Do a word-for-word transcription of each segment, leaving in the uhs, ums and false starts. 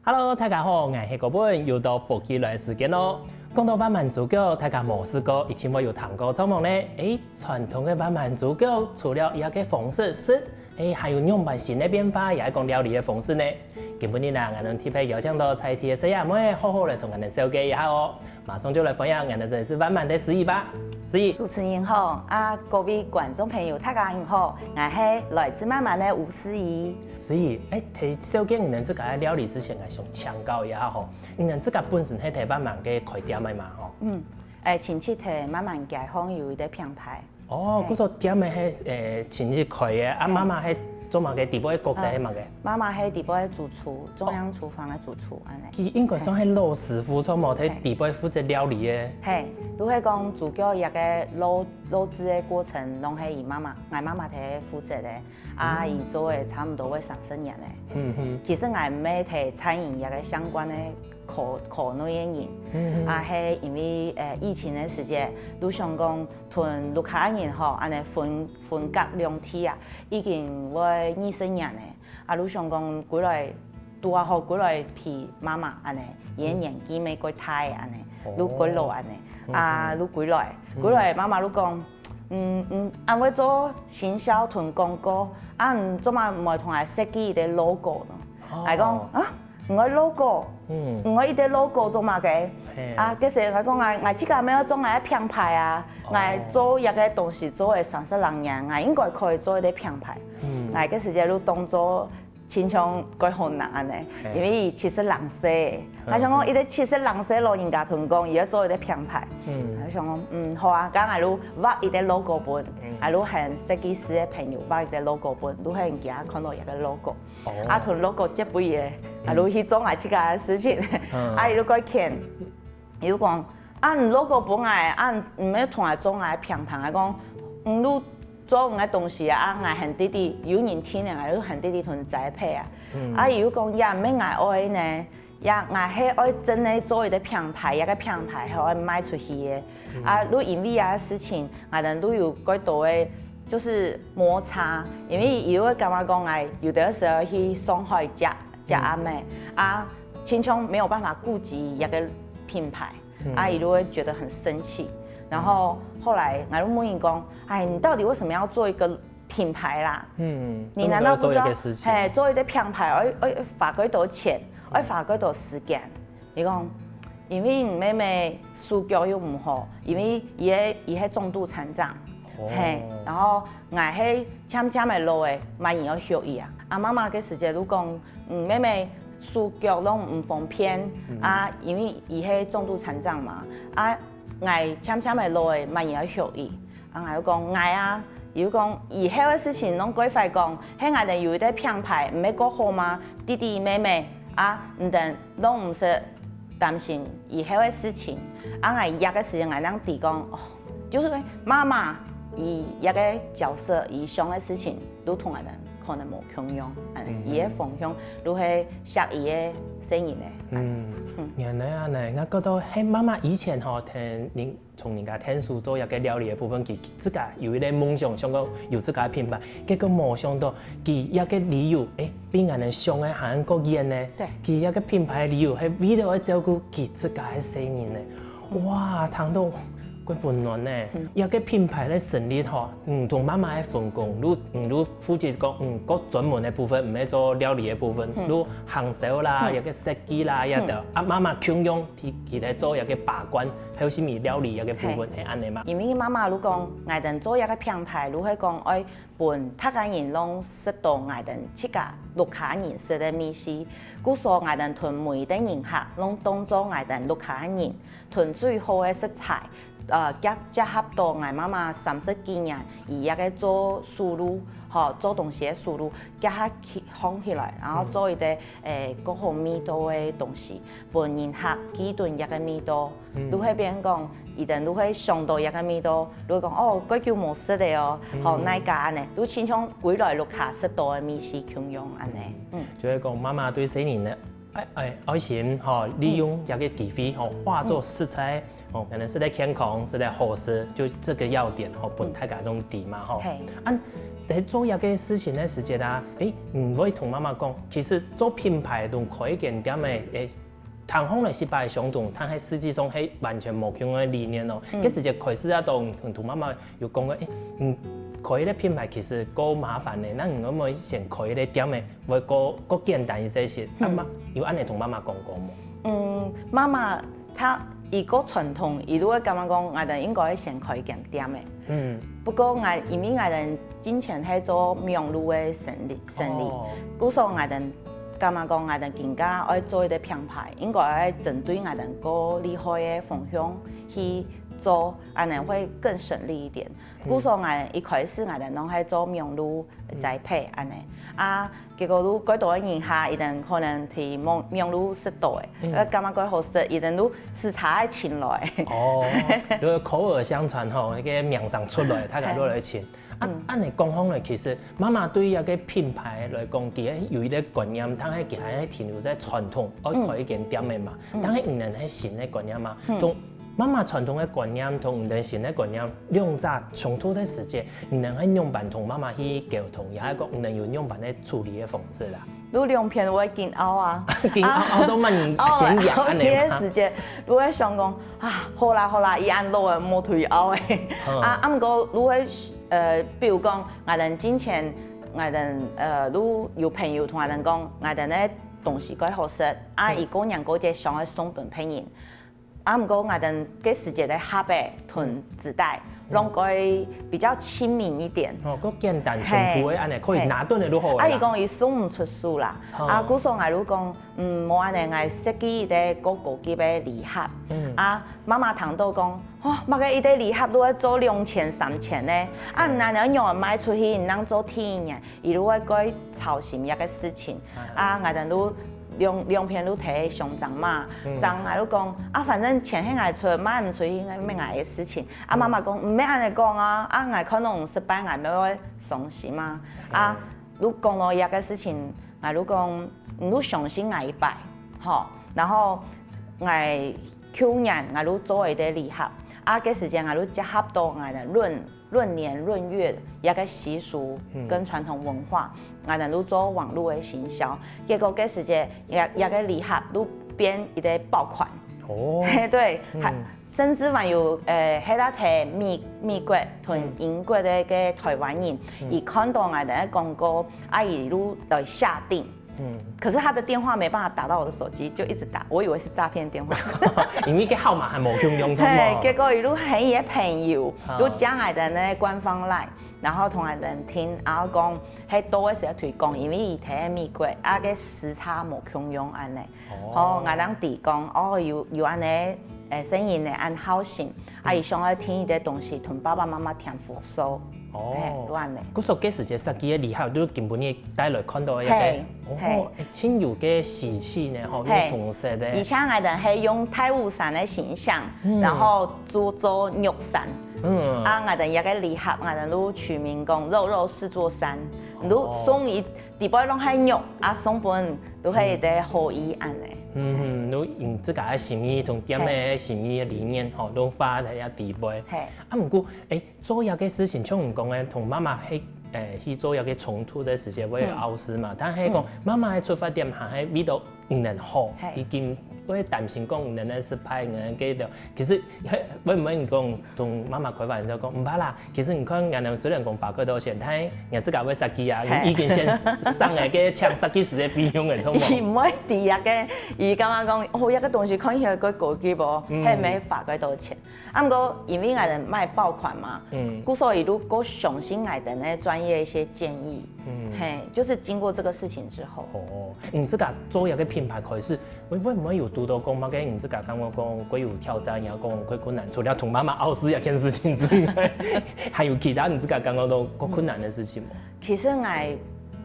Hello，大家好，𠊎係高本，又到福氣來个時間咯。講到萬巒豬腳，大家無試過，一定會有聽過著無呢？誒，傳統个萬巒豬腳，除了這個方式食，誒，還有仰般新个變化，也係講料理个方式呢？今晡日啊，𠊎等特別邀請到在地个細阿妹，好好來同𠊎等紹介一下哦。馬上就來歡迎𠊎等這位萬巒个詩怡吧。詩怡。主持人好，啊，各位觀眾朋友，大家好，𠊎係來自萬巒个吳詩怡。詩怡，誒，在紹介你等自家个料理之前，𠊎想請教一下吼，你等自家本身係在萬巒个開店个嘛吼？嗯，誒，親戚在萬巒街項有一個品牌。哦，嘿。故所店个係，誒，親戚開个，啊，嘿。媽媽係做麼个？底背个角色係麼个？媽媽係底背个主廚，中央廚房个主廚，恁呢。佢應該算係老師傅，著無？在底背負責料理个。嘿，就係講主要一個老，老製个過程，攏係佢媽媽，𠊎媽媽在負責个。 啊，佢做个差毋多會三十年了。嗯哼。其實𠊎毋係在餐飲業个相關个科，科內个人，嗯哼。啊，係因為，呃，疫情个時節，就想講同屋下人吼，恁呢分，分隔兩地啊，已經會二十年了。啊，就想講歸來，拄啊好歸來陪媽媽恁呢，佢个年紀乜過大了恁呢，哦。就過老恁呢。啊，嗯哼。就歸來，嗯。歸來媽媽就講， 嗯，嗯，恁會做行銷同廣告，啊，你做麼毋會同𠊎設計一個logo呢？哦。𠊎講，啊，毋愛logo，嗯。毋愛一個logo做麼个？嘿。啊，其實𠊎講，𠊎，𠊎自家乜愛做𠊎个品牌啊，哦。𠊎做這個東西做了三十零年，𠊎應該可以做一個品牌。嗯。𠊎該時節就當做 親像蓋好難恁呢，嘿。因為佢七十零歲，嗯。𠊎想講，一個七十零歲老人家同講，佢愛做一個品牌，嗯。𠊎想講，嗯，好啊，該𠊎就畫一個logo分，嗯。𠊎就喊設計師个朋友畫一個logo分，就喊人家看到一個logo，哦。啊，同logo接不也，嗯。啊，就去做𠊎自家个事情，嗯。啊，佢就蓋譴，佢就講， 啊，你logo分𠊎，啊，你毋係同𠊎做𠊎个品牌，𠊎講，你就做你个東西啊，啊，𠊎還直直，有人聽了，𠊎就還直直同你栽培啊。嗯。啊，佢就講，也毋係𠊎愛呢，也𠊎係愛真个做一個品牌，一個品牌係愛賣出去个。嗯。啊，就因為這個事情，𠊎等就有蓋多个，就是摩擦，因為佢會感覺講，𠊎有的時候去上海接，接阿妹，嗯。啊，親像沒有辦法顧及一個品牌。 嗯。啊，佢就會覺得很生氣。然後後來𠊎就問佢講，哎，你到底為什麼要做一個品牌啦？嗯，你難道不知道，這麼多做一個事情。嘿，做一個品牌，愛，愛花幾多錢，嗯。愛花幾多時間？佢講，因為你妹妹手腳又毋好，因為佢係，佢係重度殘障，哦。嘿，然後𠊎係漸漸个老个，麼人愛畜佢啊？啊，媽媽个時節就講，嗯，妹妹手腳攏毋方便，嗯。啊，因為佢係重度殘障嘛，啊， 𠊎漸漸个老了，麼人愛畜佢？啊，𠊎就講，𠊎啊，佢就講，以後个事情攏歸會講，係𠊎兜有一個品牌，毋係過好嗎？弟弟妹妹啊，你兜攏毋使擔心以後个事情。啊，𠊎這個時間，𠊎正知講，哦，就是媽媽，佢這個角色，佢想个事情，都同𠊎兜可能無共樣，嗯，嗯。佢个方向，都係惜佢个細人个。嗯，嗯。原來恁呢，𠊎覺得，係媽媽以前吼，聽人 從人家𢯭手做一個料理个部分，佢自家有一個夢想，想講有自家个品牌，結果無想到，佢一個理由，誒，比𠊎兜想个還較遠呢。對。佢一個品牌个理由，係為了愛照顧佢自家个細人呢。哇，聽到蓋溫暖呢。嗯。一個品牌个成立吼，嗯，同媽媽个分工，你，你負責講，嗯，較專門个部分，毋係做料理个部分，嗯。你行銷啦，嗯。一個設計啦，也得。嗯。啊，媽媽共樣 佢，佢來做一個把關，還有啥物料理一個部分，嘿。係恁呢嗎？因為媽媽就講，𠊎兜做一個品牌，就係講愛分大家人攏食到𠊎兜自家屋下人食个味緒。故所𠊎兜同每一個人客攏當做𠊎兜屋下人，同最好个食材，呃，結，結合到𠊎媽媽三十幾年，佢一個做手路，吼，做東西个手路，結合起，放起來，然後做一個，嗯。誒，較好味道个東西。 分人客記得一個味道，嗯。就會變講，佢兜就會想到一個味道，就會講，哦，蓋久無食个哦，嗯。吼，哪家恁呢，就親像歸來屋下食到个味緒共樣恁呢。嗯。就係講媽媽對細人个愛，愛，愛心，吼，利用這個機會，吼，化作食材，嗯。吼，可能食得健康，食得好食，就這個要點，吼，分大家攏知嘛，吼。嘿。啊，在做這個事情个時節啊，誒，你會同媽媽講，其實做品牌同開一間店个，誒，聽起來係相同，但係實際上係完全無共个理念哦。該時節開始啊，同同媽媽有講過，誒，嗯，開一個品牌其實較麻煩呢，該你會毋會先開一個店个，會較較簡單一些些？啊媽，有恁樣同媽媽講過無？嗯，媽媽佢，佢較傳統，佢就會感覺講，𠊎兜應該先開一間店个。嗯，不過𠊎因為𠊎兜之前係做網路个生理，生理，故所𠊎兜感覺講，𠊎兜今下愛做一個品牌，應該愛針對𠊎兜較厲害个方向去做，恁樣會更省力一點。故所𠊎一開始𠊎兜攏係做網路栽培恁樣啊。 結果就蓋多个人客，佢兜可能在網網路食到个，呃，感覺蓋好食，佢兜就駛車愛尋來。哦，就口耳相傳吼，該個名聲出來，大家就來尋。啊，恁樣講起來，其實媽媽對這個品牌來講，佢有一個觀念，佢還係停留在傳統，愛開一間店个嘛。但係你兜係新个觀念嘛，同媽媽傳統个觀念同你兜新个觀念，兩者衝突个時節，你兜係仰般同媽媽去溝通，也係講你兜有仰般个處理个方式啦？就兩片會緊拗啊。緊拗，拗到慢慢先贏，拗，拗个時節，就會想講，啊，好啦好啦，佢恁老个，莫同佢拗个。啊，啊，毋過就會，呃，比如講，𠊎兜之前，𠊎兜，呃，就有朋友同𠊎兜講，𠊎兜个東西蓋好食，啊，佢過年過節想愛送分別人。 啊，毋過𠊎兜該時節个盒仔同紙袋，攏會比較親民一點。哦，較簡單、simple个恁樣，可以拿等个就好个啦。啊，佢講佢送毋出手啦。啊，故所𠊎就講，嗯，無恁樣，𠊎設計一個較高級个禮盒。啊，媽媽聽到講，哦，麼个一個禮盒都愛做兩千、三千呢？啊，你仰般賣出去，你正做第一年，佢就會蓋操心這個事情。啊，𠊎兜就 兩兩片就提相爭嘛，爭𠊎就講，啊，反正錢係𠊎出，賣毋出去該乜𠊎个事情。啊，媽媽講，毋免恁樣講啊，啊，𠊎看到你失敗，𠊎乜會傷心啊。啊，就講到這個事情，𠊎就講，你就相信𠊎一擺，吼。然後𠊎舊年𠊎就做一個禮盒，啊，該時節𠊎就結合到𠊎个論 閏年閏月這個習俗跟傳統文化，𠊎兜就做網路个行銷。結果該時節，這這個禮盒就變一個爆款。哦，嘿，對，還甚至還有，呃，係在美美國同英國个个台灣人，佢看到𠊎兜个廣告，啊，佢就來下訂。 嗯，可是他的電話沒辦法打到我的手機，就一直打，我以為是詐騙電話。因為該號碼還無共樣，著無？嘿，結果佢就喊佢个朋友，就加𠊎兜个官方LINE，然後同𠊎兜訂，然後講，係到个時候推廣，因為佢在美國，啊，該時差無共樣恁樣。哦，𠊎兜知講，哦，有有恁樣，誒，生意呢，恁好心。 啊，佢想愛訂一個東西，同爸爸媽媽添福壽。哦，嘿，就恁樣。故所該時節設計个禮盒，就根本你帶來看到个，嘿，哦，嘿，真有个喜氣呢，吼，嘿，有紅色个。而且𠊎兜係用大武山个形象，然後做做玉山。嗯，啊，𠊎兜這個禮盒，𠊎兜就取名講"肉肉是座山"，就送佢 底背攏係肉，啊，上背都係一個好意恁樣。嗯，就用自家个心意同店个心意个理念吼，都放在這底背。嘿，啊，毋過，誒，做這個事情，像你講个，同媽媽係，誒，去做這個衝突个時節會有拗事嘛。但係講媽媽个出發點還係為著你兜好，已經會擔心講你兜个失敗，你兜个，其實會毋會你講同媽媽開玩笑講，毋怕啦， 其實你看，𠊎兜雖然講花蓋多錢，但係𠊎自家會設計啊，已經先省个該請設計師个費用个，著無？佢毋會知啊，該佢感覺講，哦，這個東西看起來蓋高級哦，係毋係花蓋多錢？啊，毋過因為𠊎兜賣爆款嘛，故所佢就較相信𠊎兜个專業一些建議，嘿，就是經過這個事情之後。哦，你自家做這個品牌開始， 會會毋會有堵著講麼个你自家感覺講較有挑戰，也講較困難？除了同媽媽拗事這件事情之外，還有其他你自家感覺到較困難个事情無？其實𠊎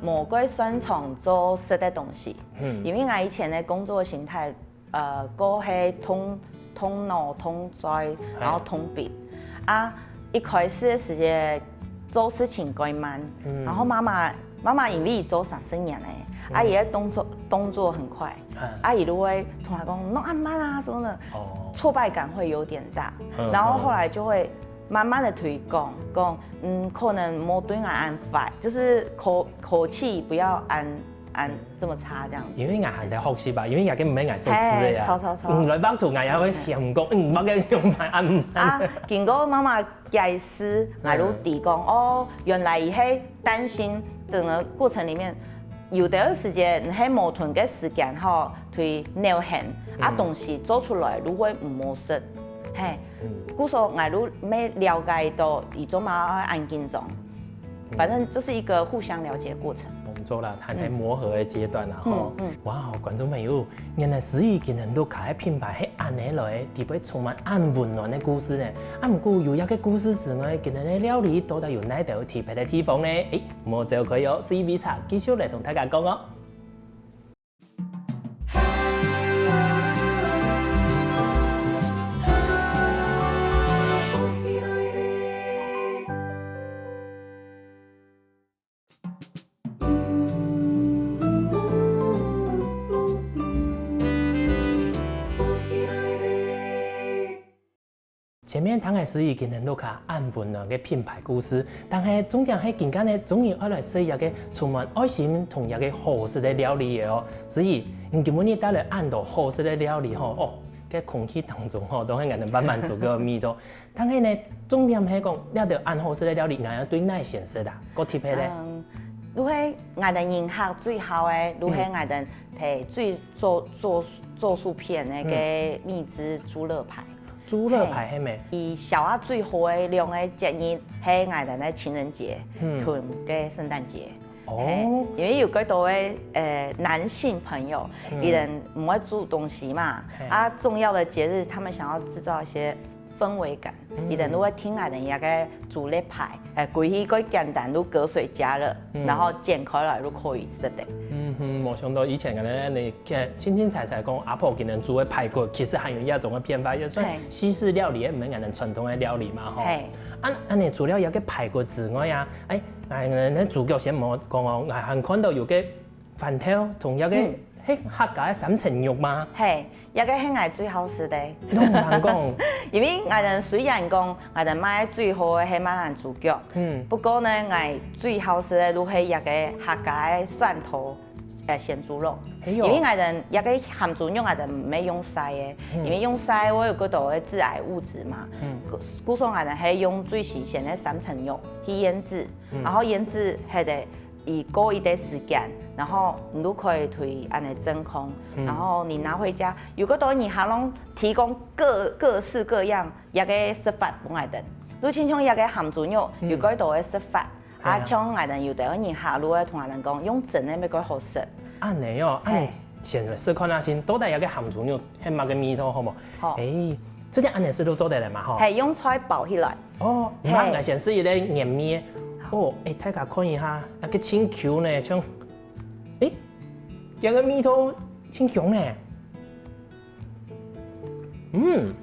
無蓋擅長做食个東西，因為𠊎以前个工作形態，呃，較係動動腦、動嘴，然後動筆。啊，一開始个時節做事情較慢，然後媽媽媽媽因為佢做三十年了，啊，佢个動作動作很快， 啊，佢就會同𠊎講，你仰恁慢啊，什麼的，哦，挫敗感會有點大。然後後來就會慢慢的推廣，講，嗯，可能無對𠊎恁壞，就是口口氣不要恁恁這麼差這樣子。因為𠊎還在學習吧，因為𠊎根本無𠊎所試的呀。嘿，著著著。嗯，來back to𠊎也會想講，嗯，我該用白暗暗。啊，經過媽媽解釋，𠊎就知講，哦，原來佢係擔心整個過程裡面，有的時間你係無同个時間吼，去扭痕，啊，東西做出來就會毋好食，嘿。 故所𠊎就乜了解到佢做麼个恁緊張。反正就是一個互相了解的過程。工作啦，還在磨合的階段啦，吼。嗯哇，觀眾朋友，原來思怡今日錄下个品牌係恁呢來，裡背充滿恁溫暖的故事呢。啊，毋過有這個故事之外，今日个料理到底有哪兜特別的地方呢？誒，莫走開哦，思怡V茶繼續來同大家講哦。 前面聽个係一間屋下恁溫暖个品牌故事，但係重點係今下呢，終於愛來食一個充滿愛心同一個好食个料理个哦。所以，你今晡日帶來恁多好食个料理吼，哦，該空氣當中吼，都係𠊎等慢慢做个味道。但係呢，重點係講，這兜恁好食个料理，𠊎愛對哪先食啊？个特別咧？嗯，就係𠊎等人客最好个，就係𠊎等提最做做做薯片个个蜜汁豬肋排。 豬肋排係無？佢銷啊最好个兩個節日係𠊎等个情人節同个聖誕節。哦，因為有較多个呃男性朋友，佢等毋會煮東西嘛，啊重要的節日，他們想要製造一些氛圍感，佢等就會訂𠊎等一個豬肋排，呃，歸去較簡單，就隔水加熱，然後剪開來就可以食个。嗯哼，無想到以前个呢，你 看，清清彩彩講阿婆今日煮个排骨，其實還有這種个變化，也算西式料理，毋係𠊎等傳統个料理嘛吼。啊恁呢除了這個排骨之外啊，誒，𠊎等豬腳先莫講哦，𠊎還看到有個番豆同這個，係客家个三層肉嗎？係，這個係𠊎最好食个。攏毋通講。因為𠊎等雖然講𠊎等賣最好个係賣𠊎豬腳，嗯，不過呢，𠊎最好食个就係這個客家个蒜頭。 呃，鮮豬肉，因為𠊎等這個鹹豬肉𠊎等毋係用曬个，因為用曬會有較多个致癌物質嘛。故所𠊎等係用最新鮮个三層肉去醃製，然後醃製係得已過一段時間，然後你就可以推恁呢真空，然後你拿回家，有較多人還攏提供各各式各樣這個食法分𠊎等，就親像這個鹹豬肉有較多个食法。 啊，像𠊎等有兜人客就會同𠊎等講，用蒸个乜較好食。恁呢哦，恁呢先試看下先，到底這個鹹豬肉係麼个味道，好無？好。誒，這隻恁呢試就做得了嘛，吼。係，用菜包起來。哦，毋怕，𠊎先試一個原味。哦，誒，大家看一下，那個清Q呢，像，誒，這個味道清香呢。嗯。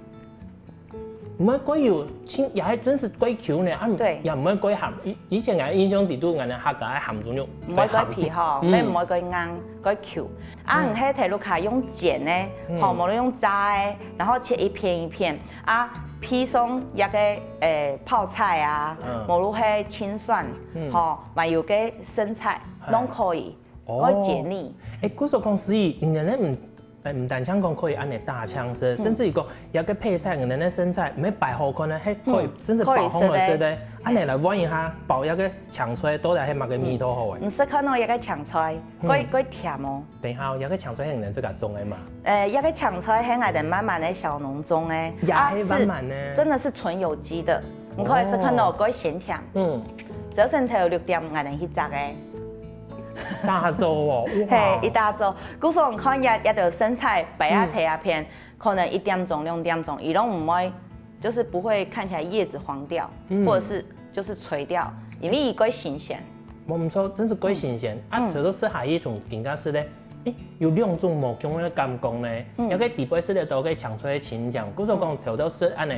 毋會過油，清也還真係過Q呢，啊，也毋會過鹹。以以前𠊎印象裡肚，𠊎等客家个鹹豬肉毋會過皮吼，也毋會過硬，過Q。啊，你係頭路下用煎个，吼，無論用炸个，然後切一片一片，啊，配上一個誒泡菜啊，無論係青蒜，吼，還有個生菜，攏可以，過煎呢。誒，故所講，所以你等毋 誒，毋單淨講可以恁呢打槍食，甚至於講，這個配菜，你等个生菜，毋係擺好看呢，係可以，真係包好來食个。恁呢來問一下，包這個青菜到底係麼个味道好誒？你試看哦，這個青菜，過過甜哦。等一下哦，這個青菜係你等自家種个嘛？誒，這個青菜係𠊎等滿滿个小農種个，也係滿滿个，真的是純有機的。你可以試看哦，過鮮甜。嗯，朝晨頭六點，𠊎等去摘个。 大早哦，嘿，一大早，故所你看這這兜生菜擺啊台啊片，可能一點鐘、兩點鐘，佢攏毋會，就是不會看起來葉子黃掉，或者是就是垂掉，因為佢過新鮮。無毋著，真係過新鮮。啊，頭到食下去同今下食个，誒，有兩種無共个感覺呢。有個底背食得到个青菜个清香，故所講頭到食恁呢。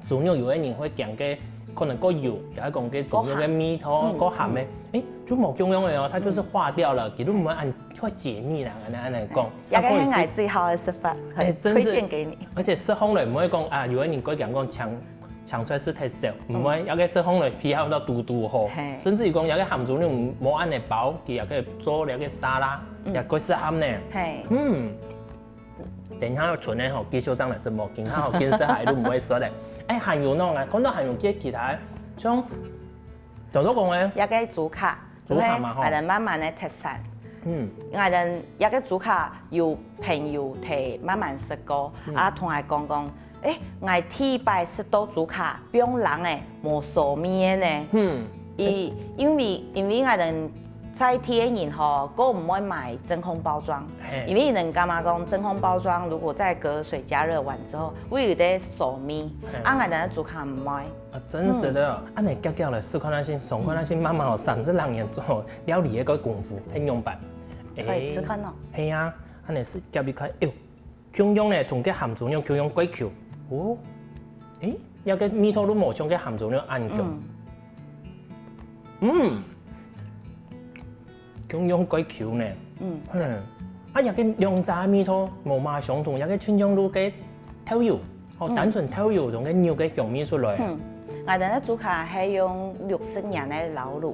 豬肉有个人會驚个，可能過油，也係講个豬肉个味道過鹹个，誒，就無共樣个哦，它就是化掉了，佢都毋會恁會解膩啦，恁樣恁樣講。這個係𠊎最好个食法，誒，真是推薦給你。而且食起來毋會講啊，有个人過驚講青青菜食忒少，毋會，這个食項來配合到堵堵好。係。甚至於講，這个鹹豬肉無恁樣包，佢也可以做這个沙拉，也可以食鹹呢。係。嗯。等一下要存的吼，繼續上來食無？今下吼，今食還都毋會說的。哎，還有喏，看到還有其其他，像，早早講的，這个豬腳。 豬腳嘛吼。𠊎等慢慢个特產。嗯。𠊎等這个豬腳有朋友提慢慢食過，啊，同𠊎講講，誒，𠊎第一擺食到豬腳，放冷个，無燒味个呢。嗯。因因為因為𠊎等在地个人吼，都毋會買真空包裝，因為人感覺講真空包裝如果再隔水加熱完之後，會有點燒味，啊，𠊎等个豬腳毋會。 啊，真實的哦。恁樣遽遽來試看下先，爽看下先，媽媽哦，三十零年做料理个个功夫，很勇敢。可以試看哦。係啊，恁樣試夾一塊，哎喲，共樣呢，同个鹹豬肉共樣蓋Q。哦，誒，這个味道都無像个鹹豬肉恁香。嗯。嗯。 共樣蓋Q呢。嗯。嗯。啊，這个兩隻味道無麼相同，這个盡像滷个豆油，哦，單純豆油同个肉个香味出來。嗯。𠊎等个豬腳係用六十年个老滷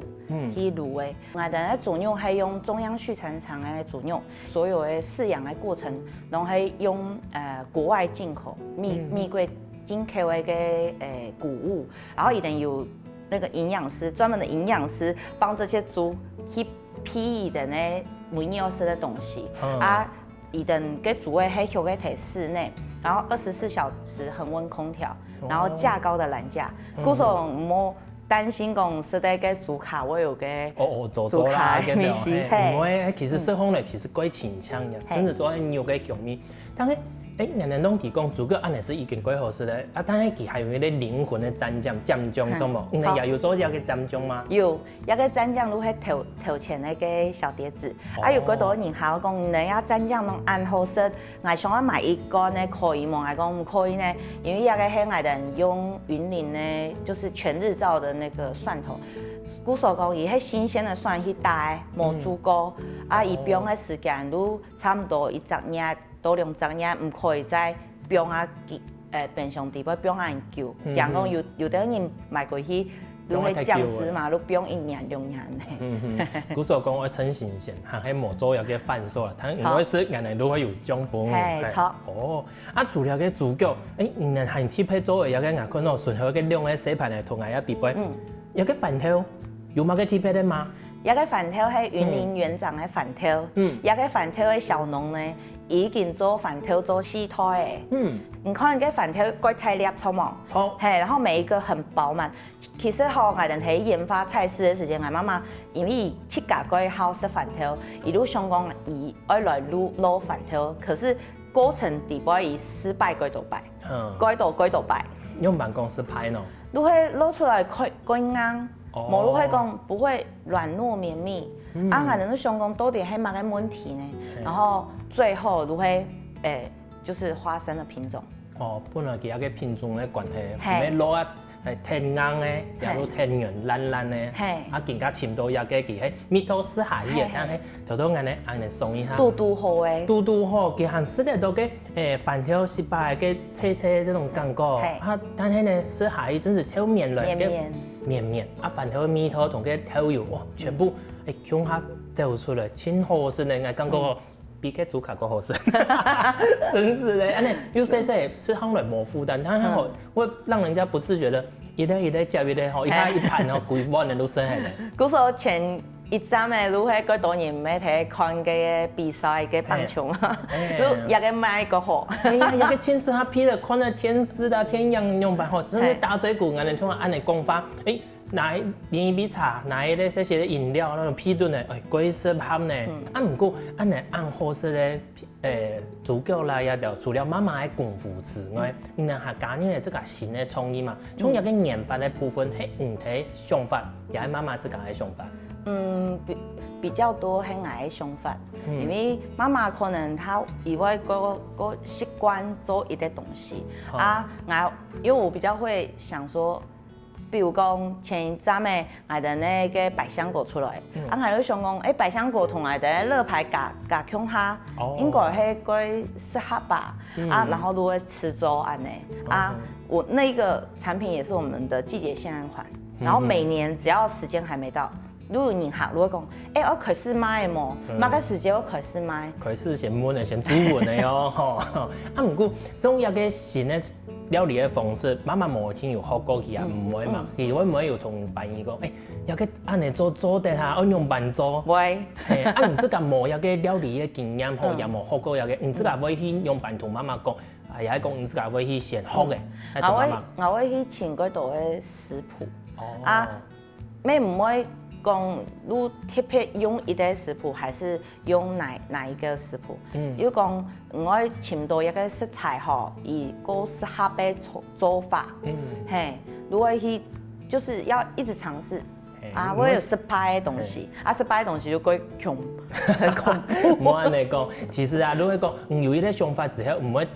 去滷个，𠊎等个豬肉係用中央畜產廠个豬肉，所有个飼養个過程，攏係用呃國外進口，美美國進口个个呃穀物，然後佢等有 那個營養師，專門的營養師幫這些豬去配佢等个每日要吃的東西。啊，佢等个豬仔係畜个在室內，然後二十四小時恆溫空調，然後架高的欄架，故所毋好擔心講食个个豬腳會有个哦哦，做做啦，豬腳个味緒，嘿，嘿。毋會，其實食起來其實蓋清香个，真的做得有个香味。 但是，誒，人人攏佢講豬腳恁樣係已經蓋好食了，啊，但是佢還有一個靈魂个蘸醬，蘸醬，嘿，著無？你等也有做這個蘸醬嗎？有，這個蘸醬就係頭頭前那個小碟子，啊，有幾多人還有講，你等這蘸醬攏恁好食，𠊎想要買一罐呢，可以無？𠊎講毋可以呢，因為這個係𠊎等用雲林呢，就是全日照的那個蒜頭，故所講，佢係新鮮的蒜去打个，無煮過，啊，佢放个時間就差不多一隻月 到兩隻月，毋可以再放啊，呃，冰箱底背放啊恁久，驚講有有个人買過去，就會醬汁嘛，就放一年兩年呢。嗯哼，故所講愛趁新鮮，還係無做這個販售啦，但因為係恁樣就會有獎品。嘿，著。哦，啊，除了个豬腳，誒，你還特別做个，這個𠊎看到順後个兩個細盤个同𠊎也特別，嗯，這個番豆有麼个特別个嗎？ 這個番豆係雲林園長个番豆，嗯，這個番豆个小農呢，已經做番豆做四代了。嗯，你看這個番豆蓋大粒，著無？著。嘿，然後每一個很飽滿。其實吼，𠊎等在研發菜色个時間，𠊎媽媽因為自家蓋好食番豆，佢就想講佢愛來滷滷番豆，可是過程底背佢失敗蓋多擺，嗯，蓋多蓋多擺。仰般講失敗呢？就係滷出來蓋蓋硬。 哦，無就係講不會軟糯綿密。啊，𠊎等就想講到底係麼个問題呢？然後最後就係，誒，就是花生的品種。哦，本來佢个品種个關係，嘿，毋係滷啊，誒，忒硬个，也就忒軟爛爛个。嘿，啊，更加尋到一個佢係味道適合佢个，但係頭頭恁樣恁樣送一下，堵堵好个，堵堵好，佢還食得到个，誒，番豆失敗个脆脆个這種感覺。嘿，啊，但係呢，食下去真係超綿軟个。綿綿。 綿綿，啊，番豆个味道同个豆油，哇，全部，誒，共下走出來，盡好食呢，𠊎感覺比該豬腳還好食。真是的，恁樣又細細，食起來無負擔，它還好，會讓人家不自覺的一粒一粒夾一粒吼，一下一盤吼，規碗个都食下來。故所前一站个就係蓋多人毋係在看該個比賽个棒球嘛，就這個賣个好。哎呀，這個電視佢配了看了電視啦，電影樣般吼，真係打嘴鼓，恁樣像恁樣講法，誒， 拿一杯茶，拿一个細細个飲料，那種配頓呢，哎，蓋適合呢。啊，毋過恁樣恁好食个，誒，豬腳啦，也了，除了媽媽个功夫之外，你還加入了這個新个創意嘛？像這個研發个部分，係你个想法，也係媽媽自家个想法？嗯，比比較多係𠊎个想法，因為媽媽可能她以外个个習慣做一个東西啊，𠊎因為我比較會想說，比如講前一站个𠊎兜个百香果出來，啊𠊎就想講，欸，百香果同𠊎兜个樂牌加加共下，應該係較適合吧？啊，然後就會試做恁仔啊。我那個產品也是我們的季節限量款，然後每年只要時間還沒到，就有人客就會講，欸，愛開始賣無？麼个時節愛開始賣？開始先問个，先注文个喲，吼。啊，毋過做這個新个料理个方式，媽媽無一定有學過去啊，毋會嘛？佢會毋會有同別人講，欸，這個恁仔做做得啊，愛仰般做？會。係，啊，你自家無這個料理个經驗吼，也無學過這個，你自家會去仰般同媽媽講？啊，也係講你自家會去先學个，來同媽媽。𠊎會，𠊎會去尋較多个食譜。啊， 乜毋會講就特別用一個食譜，還是用哪哪一個食譜？嗯，又講𠊎愛尋到一個食材吼，佢較適合个做做法，嗯，係，就會去，就是要一直嘗試。啊，會有失敗个東西，啊，失敗个東西就會恐很恐怖。莫恁仔講，其實啊，如果講你有一個想法之後，毋會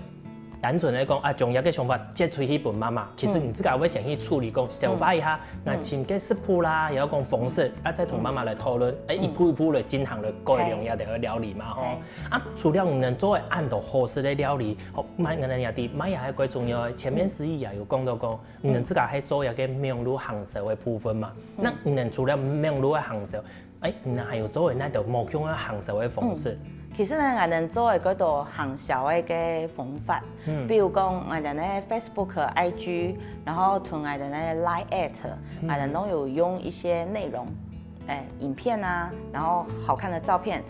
單純个講啊，將這個想法接出去分媽媽，其實你自家會先去處理講，消化一下，那尋個食譜啦，也愛講方式，啊，再同媽媽來討論，欸，一步一步來進行來改良這兜个料理嘛吼。啊，除了你等做个恁多好食个料理，吼，賣，𠊎等也知賣也係較重要个。前面司儀也有講到講，你等自家係做這個網路行銷个部分嘛，那你等除了網路个行銷， 欸，你等還有做个哪兜無共樣个行銷个方式？其實呢，𠊎等做个較多行銷个个方法，比如講𠊎等个Facebook、IG，然後同𠊎等个Line at，𠊎等都有用一些內容，欸，影片啊，然後好看的照片，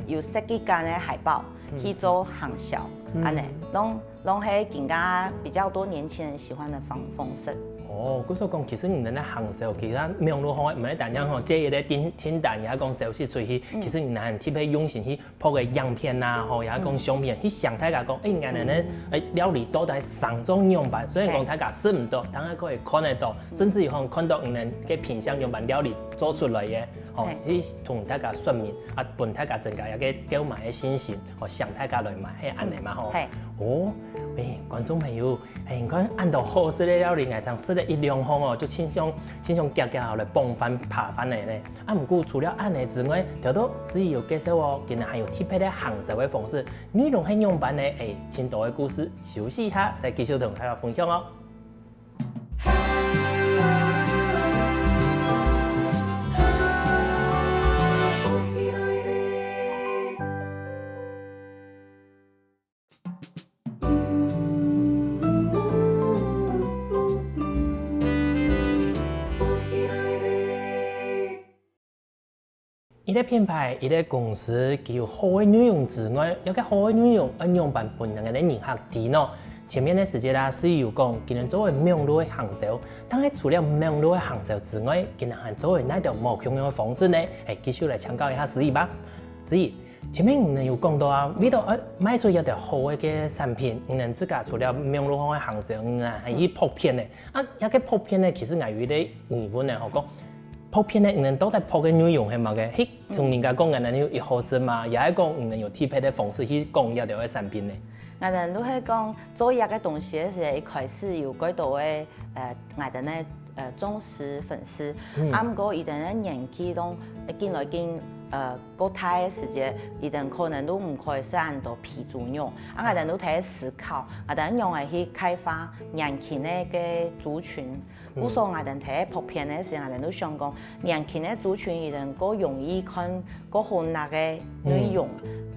有設計感个海報去做行銷，恁仔，攏 攏係今下比較多年輕人喜歡的方方式。哦，故所講，其實你等个行銷，其實網路吼，毋係單淨吼，接一個訂訂單，也講銷售出去，其實你等特別用心去拍个影片啊，吼，也講相片，去想大家講，欸，𠊎等个欸料理到底生做仰般，雖然講大家食毋到，但係可以看得到，甚至有可能看到你等个品相仰般料理做出來个，吼，去同大家說明，啊，分大家增加一個購買个信心。 哦，想大家來買，係恁仔嘛吼。係。哦，欸，觀眾朋友，欸，你看恁多好食个料理，𠊎正食了一兩項哦，就盡想盡想遽遽來傍飯扒飯仔呢。啊，毋過除了恁仔之外，頭頭司儀有介紹哦，今仔還有特別个行銷个方式，內容係仰般呢？欸，盡多个故事，休息一下，再繼續同大家分享哦。 一個品牌、一個公司，佢有好个內容之外，這個好个內容愛仰般分𠊎等个人客知呢？前面个時節啦，司儀有講，佢等做个網路个行銷，但係除了網路个行銷之外，佢等還做个哪兜無共樣个方式呢？欸，繼續來請教一下司儀吧。司儀，前面你等有講到啊，為著愛賣出一條好个个產品，你等自家除了網路項个行銷，你等還去拍片呢。啊，這個拍片呢，其實𠊎有一個疑問呢，吼，講 拍片呢，你等到底拍个內容係麼个？係同人家講𠊎等有幾好食嘛，也係講你等有特別个方式去講這兜个產品呢？𠊎等就係講做這個東西个時節，一開始有幾多个呃𠊎等个呃忠實粉絲，啊毋過佢等个年紀都緊來緊呃較大个時節，佢等可能都毋可以食恁多肥豬肉，啊𠊎等都在思考，𠊎等仰般去開發年輕个个族群。 故所𠊎等在拍片个時，𠊎等都想講，年輕个族群佢等較容易看較好拿个內容。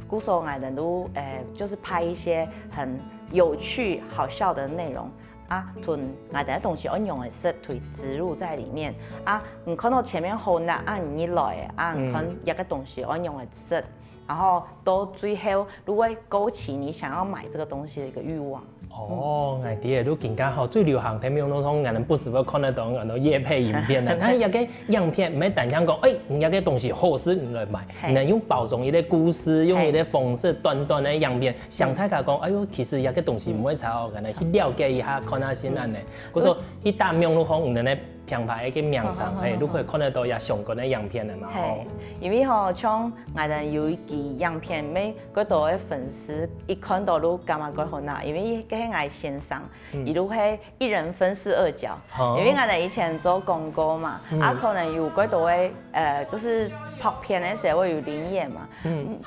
故所𠊎等都呃，就是拍一些很有趣、好笑的內容啊，同𠊎等个東西愛仰般食，去植入在裡面啊。你看到前面好拿啊，你入來啊，你看這個東西愛仰般食，然後到最後，就會勾起你想要買這個東西的一個慾望。 哦，𠊎知仔，就今下吼最流行个網路項，𠊎等不時會看得到恁多業配影片啊。但係這個影片毋係單淨講，欸，你這個東西好食，你來買，你等用包裝一個故事，用一個方式，短短个影片，想大家講，哎喲，其實這個東西毋會差哦，𠊎等去了解一下，看下先恁仔。故所去打網路項，你等个品牌个名稱，嘿，你可以看得到也相關个影片个嘛，吼。因為吼，像𠊎兜有一支影片，每个多个粉絲一看到就感覺蓋好拿，因為該係𠊎先生，佢就係一人分飾二角，因為𠊎兜以前做廣告嘛，啊可能有个多个，呃，就是拍片个時候會有臨演嘛，嗯，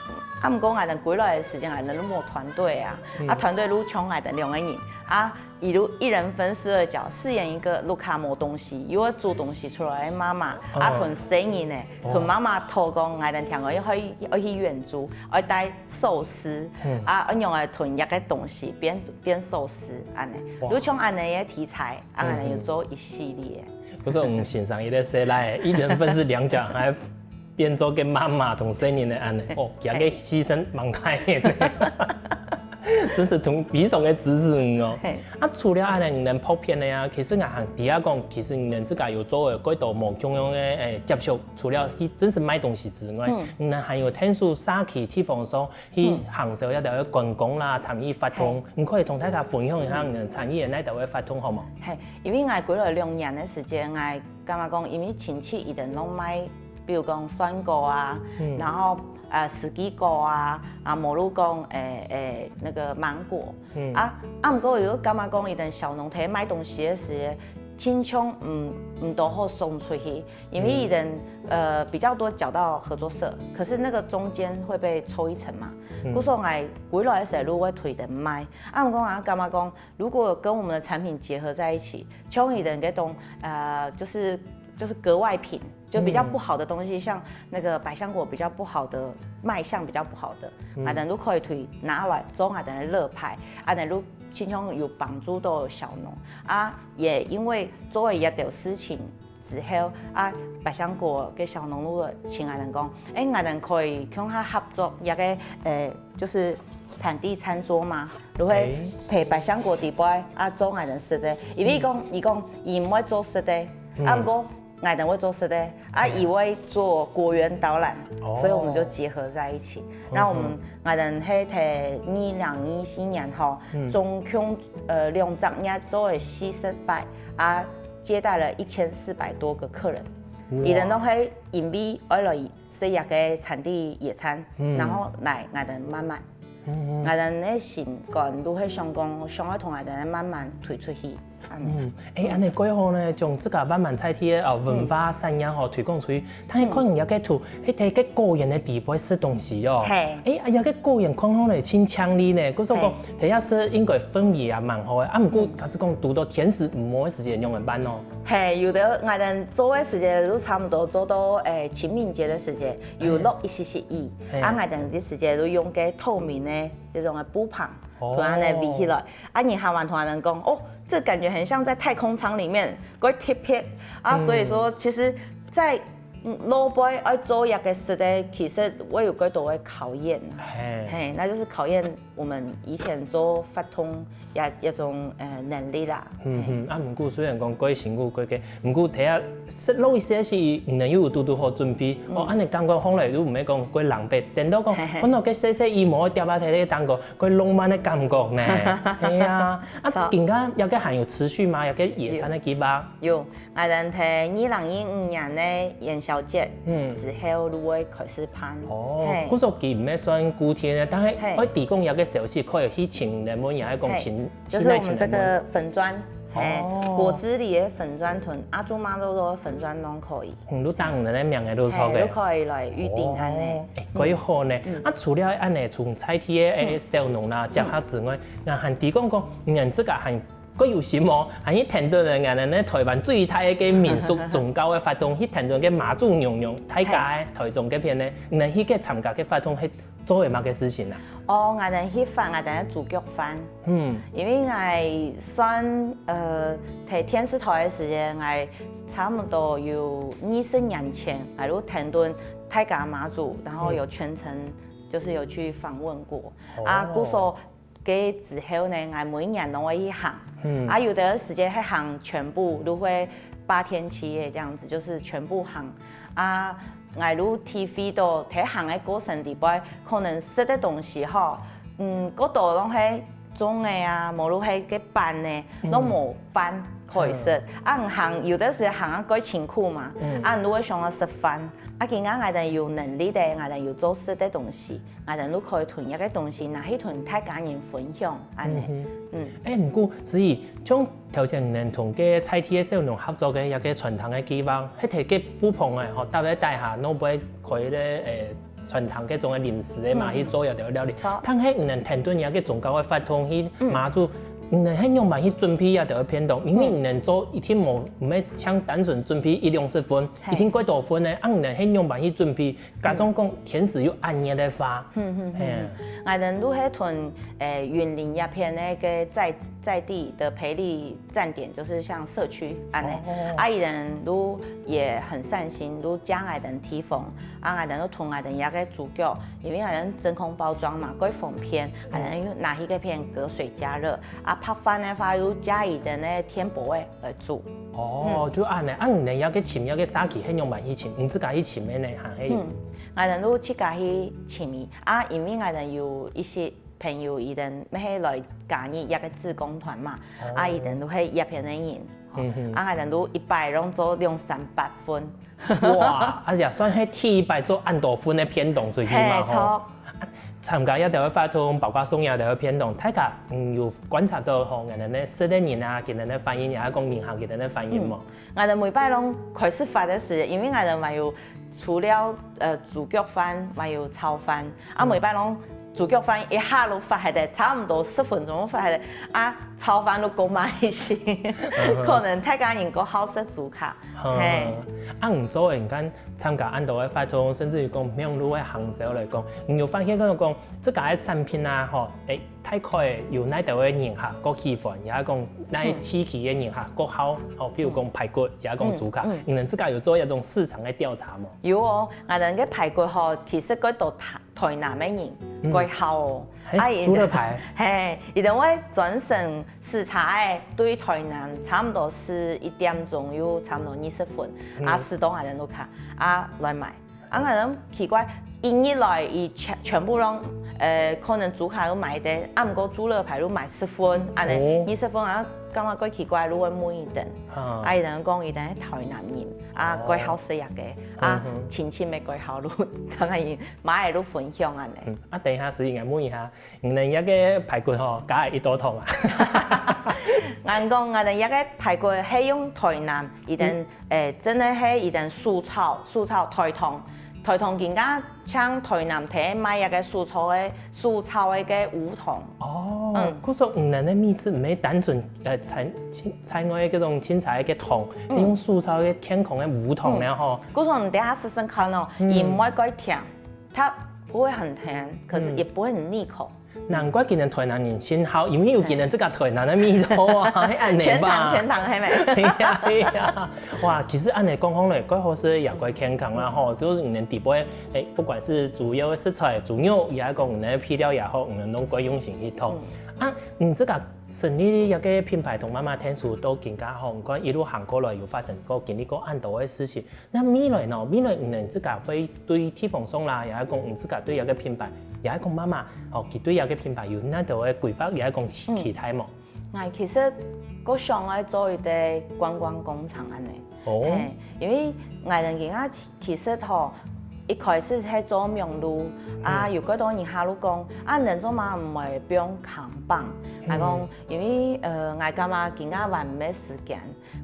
啊毋過𠊎兜歸來个時間，𠊎兜都無團隊啊，啊團隊就像𠊎兜兩个人，啊 佢就一人分飾二角，飾演一个屋下無東西，又愛煮東西出來个媽媽，啊同細人仔，同媽媽討講，𠊎兜聽講愛去愛去遠足，愛帶壽司，啊愛仰仔同這个東西變變壽司恁仔，就像恁仔个題材，啊𠊎兜有做一系列。可是𠊎先生佢个細倈，一人分飾兩角，還變做个媽媽同細人仔恁仔，哦，佢个犧牲蠻大个。 真是同非常个支持你哦。啊除了恁仔你兜拍片个啊，其實𠊎還知啊講，其實你兜自家有做个蓋多無共樣个誒接觸，除了去真實賣東西之外，你兜還有𢯭手社區地方上去行銷一兜个觀光啦、餐飲活動，你可以同大家分享一下你兜餐飲个該兜个活動好無？嘿，因為𠊎歸來兩年个時間，𠊎感覺講，因為親戚佢兜攏賣，比如講酸果啊，然後呃四季果啊，啊無就講誒誒那個芒果， 啊啊毋過又感覺講佢兜小農在賣東西个時，盡像毋毋多好送出去，因為佢兜呃比較多繳到合作社，可是那個中間會被抽一成嘛。故所𠊎歸來个時就會推佢兜賣，啊毋過啊感覺講，如果跟我們的產品結合在一起，像佢兜該種呃就是就是格外品，就比較不好的東西，像那個百香果比較不好的賣相比較不好的，𠊎兜就可以推拿來做𠊎兜个樂牌，恁仔就盡像有幫助到小農啊。也因為做了這兜事情之後啊，百香果个小農就請𠊎兜講，誒，𠊎兜可以共下合作一個誒，就是產地餐桌嘛，就會提百香果底背啊做𠊎兜食个，因為佢講佢講佢毋會做食个，啊毋過 𠊎兜會做食个，啊佢會做果園導覽，所以我們就結合在一起。那我們𠊎兜係在二零二四年吼，總共呃兩隻月做个四十擺，啊接待了一千四百多個客人。佢兜都係因為愛來食這個產地野餐，然後來𠊎兜滿滿。 𠊎兜个心肝就係想講，想愛同𠊎兜慢慢推出去，恁仔。嗯，誒，恁仔蓋好呢，將自家慢慢在地个哦文化產業吼推廣出去。但係看人家个圖，係在个果園个底背食東西哦。係。誒，啊，這个果園看好呢，盡靚麗呢。故所講，在這食應該氛圍也蠻好个。啊，毋過假使講堵到天時毋好个時節，仰般辦哦？係，有个𠊎兜做个時節就差不多做到誒清明節个時節，有落一息息雨，啊，𠊎兜个時節就用个透明个 這種个布棚，同恁仔圍起來。啊，你還還同恁仔講，哦，這感覺很像在太空艙裡面，蓋特別啊。所以說，其實在，嗯，路背愛做一個食个，其實會有蓋多个考驗啊。嘿，那就是考驗我們以前做活動這這種呃能力啦。嗯嗯，啊，毋過雖然講蓋辛苦蓋个，毋過頭下食落去時，你兜又有堵堵好準備，哦，恁仔感覺放來又毋會講蓋狼狽，等到講看到个細細一模一樣啊，在該當中 蓋浪漫个感覺呢。係啊，啊，今下這個還有持續嗎？這個野餐个計畫？有，𠊎兜在二零二五年个元宵節之後就會開始辦。哦，故所佢毋係算固定个，但係愛提供這個消息，可以去尋人問，也愛講尋，就是我們這個粉專，係，果汁裡个粉專同阿祖媽肉肉个粉專攏可以。 嗯，就打你个名个就著个。係，就可以來預訂恁仔。哦，誒，蓋好呢。啊，除了恁仔從在地个誒小農啦、食客之外，那還提供講，你兜自家還蓋有心哦，還去跈等人家呢，台灣最大个民俗宗教个活動，去跈等个媽祖娘娘，大甲个台中該片呢，你兜去該參加个活動，係做个麼个事情啊？哦，𠊎兜去發𠊎兜个豬腳飯。 嗯，因為𠊎算呃在電視台个時間，𠊎差不多有二十年前，𠊎就跈等大甲媽祖，然後有全程就是有去訪問過。啊，故所該之後呢，𠊎每一年都會去行。嗯，啊，有的時間會行全部，就會八天七夜這樣子，就是全部行。啊， 𠊎就體會到，在行个過程裡背，可能食个東西吼，嗯，過多攏係種个啊，無就係該粄呢，攏無飯，好食。啊，行，有个時行啊，過辛苦嘛，啊，你會想要食飯，啊，今下𠊎等有能力个，𠊎等有做食个東西，𠊎等就可以同一个東西拿去同大家人分享，恁呢。嗯，哎，毋過，所以像頭先你等同个在地个小農合作个一个傳統个計劃，係提个布棚个吼，搭个底下，會毋會開个，誒，傳統个種个零食个嘛，去做一條料理。但係你等團隊个宗教个活動，去馬祖，你等係仰般去準備一條个便當？因為你等做一定無，毋係像單純準備一兩十份，一定過多份呢。啊，你等係仰般去準備？加上講天時又恁熱个話，嗯嗯嗯，𠊎等都係同誒雲林一片个个在在地个培力站點，就是像社區恁呢，啊，佢等都也很善心，都將𠊎等提供。啊，𠊎等都同𠊎等一个主角，因為𠊎等真空包裝嘛，較方便，𠊎等又拿去該片隔水加熱。啊，白飯个話又加一點个天婦个來煮。哦，就恁呢，啊，你等一个尋一个社區，係仰般去尋，你自家去尋个呢，還係？嗯，𠊎等都自家去尋个。啊，因為𠊎等有一些朋友，佢等乜係來加入一个志工團嘛，啊，佢等都係一片个人，啊，𠊎等都一擺攏做兩三百份。 哇，啊也算係第一擺做恁多份个便當出去嘛吼。係，著。啊，參加這兜个活動，包括送這兜个便當，大家嗯有觀察到吼，𠊎等个食个人啊，佢等个反應，也係講人客佢等个反應無？𠊎等每擺攏開始發个時，因為𠊎等還有除了呃豬腳飯，還有炒飯，啊每擺攏豬腳飯一下就發忒个，差毋多十分鐘就發忒个，啊炒飯就過慢一些，可能大家人較好食豬腳。 係。啊，你做人看參加恁多个活動，甚至於講網路个行銷來講，你有發現講講自家个產品啊，吼，誒，大概有哪兜个人客較喜歡，也係講哪地區个人客較好，吼，譬如講排骨，也係講豬腳，你等自家有做一種市場个調查無？有哦，𠊎等个排骨吼，其實較多台台南个人較好哦。啊，豬肋排。係，佢等會專程 駛車仔對台南差毋多駛一點鐘，又差毋多二十分，啊駛到𠊎等屋下，啊來買。啊𠊎等奇怪，一日來佢全全部攏，呃，可能豬腳都買得，啊毋過豬肋排都買十份，恁呢，二十份啊，感覺較奇怪，就會問佢等。啊佢等講佢等係台南人，啊較好食這个，啊親戚乜較好，就當然買个就分享恁呢。啊等一下，思瑩𠊎問一下， 你等這个排骨吼，加一道湯啊？𠊎講，𠊎等這个排骨係用台南，佢等，誒，真个係佢等素炒，素炒台糖，台糖更加像台南在賣這个素炒个，素炒个个烏糖。哦，嗯，故所你等个米質毋係單純，呃，菜，菜外个這種青菜个糖，用素炒个健康个烏糖了吼。故所你等下試試看哦，佢毋會過甜，它不會很甜，可是也不會很膩口。 難怪佢等台南人盡好，因為有佢等這个台南个味道啊，係恁呢吧？全糖，全糖，係無？係啊，係啊。哇，其實恁呢講講咧，蓋好食也蓋健康啦吼，就是你等底背，誒，不管是主要个食材，豬肉也好，講你等个配料也好，你等攏蓋用心去做。啊，你這个成立這个品牌同媽媽天廚到今下吼，你看一路行過來，有發生過經歷過恁多个事情， 該未來呢？未來你等自家會對地方上啦，也係講你自家對這个品牌，也係講媽媽，哦，佢對這个品牌有哪兜个規劃，也係講期期待無？𠊎其實較想愛做一个觀光工廠恁呢。哦，係，因為𠊎等今下其實吼，一開始係做網路，啊，有幾多人下路講，啊，你等做麼个毋會放看板？𠊎講，因為呃，𠊎感覺今下還無時間。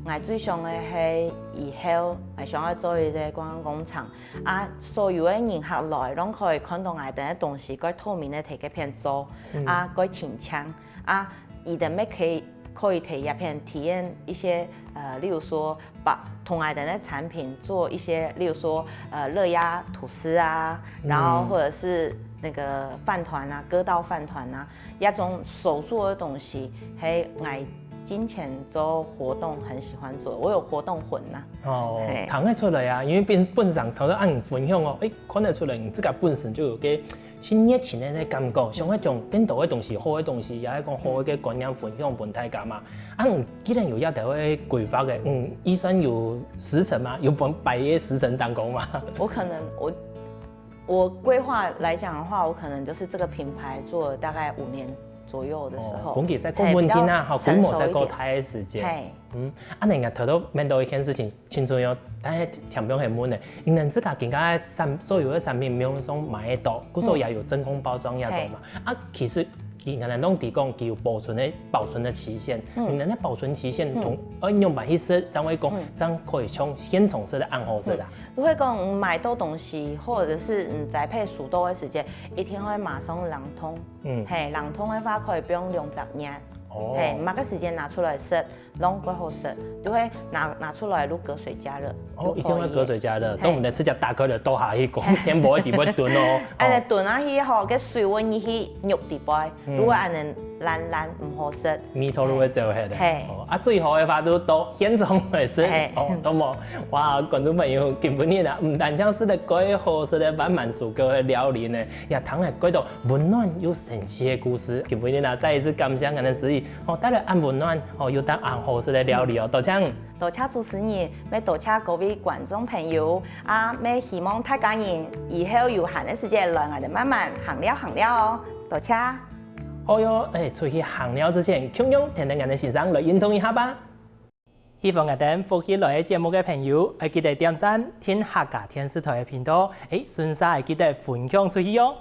𠊎最想个係以後，𠊎想愛做一个觀光工廠，啊，所有个人客來，攏可以看到𠊎等个東西，蓋透明个在該片做，啊，蓋清淨，啊，佢等乜可以可以在這片體驗一些，呃，例如說把同𠊎等个產品做一些，例如說，呃，熱壓吐司啊，然後或者是那個飯糰啊，割稻飯糰啊， 這種手做个東西，係𠊎之前做活動很喜歡做，𠊎有活動魂吶。哦，係。聽得出來啊，因為本本身頭先恁分享哦，誒，看得出來你自家本身就有个盡熱情个感覺，想愛將更多个東西、好个東西，也係講好个觀念分享分大家嘛。啊，你既然有這兜个規劃个，嗯，預算有時程嗎？有分擺个時程當中嗎？我可能我 我規劃來講的話，我可能就是這個品牌做了大概五年，左右的時候，哦，講起在過穩定啊，嘿，比較成熟一點。吼，規模在過大个時間。嘿。嗯，啊，你看頭頭面對一件事情，青春有，但是聽眾很問呢，你們自家今个產，所有的產品，網路上買得到，故所也有真空包裝那種嘛。嗯。嘿。啊，其實佢可能攏提供佢有保存的，保存的期限，嗯。你們的保存期限同，嗯。呃，用板去食，正會講，嗯。正可以像現成食个恁好食啊。嗯。如果講，嗯，買到東西，或者是，嗯，宅配收到的時間，一定會馬上冷凍。 嗯。嘿，冷凍个話可以放兩隻月。哦。嘿，麼个時間拿出來食，攏蓋好食，就會拿，拿出來就隔水加熱，哦，就可以。一定要隔水加熱，嘿。中午的直接打開了，倒下去，講，嘿。天無一定會燉哦。哎，哦。燉下去吼，个水溫入去肉底背，嗯。如果恁樣爛爛，毋好食。味道就會走下來。嘿。哦，啊，最好的話就到現場來食。嘿。哦，著無？哇，觀眾朋友，今晡日啊，毋單淨食到蓋好食个滿滿足个料理呢， 也聽了蓋多溫暖又神奇个故事。今晡日啊，再一次感謝𠊎等詩怡，哦，帶來恁溫暖，哦，又帶恁好食个料理哦，多謝。多謝主持人，也多謝各位觀眾朋友，啊，也希望大家人以後有閒个時間來𠊎等滿滿行尞行尞哦，多謝。好喲，哎，出去行尞之前，共樣跈等𠊎等先生來運動一下吧。 喜歡𠊎等福氣來了節目个朋友，愛記得點讚、訂客家電視台个頻道，欸，順續愛記得分享出去哦。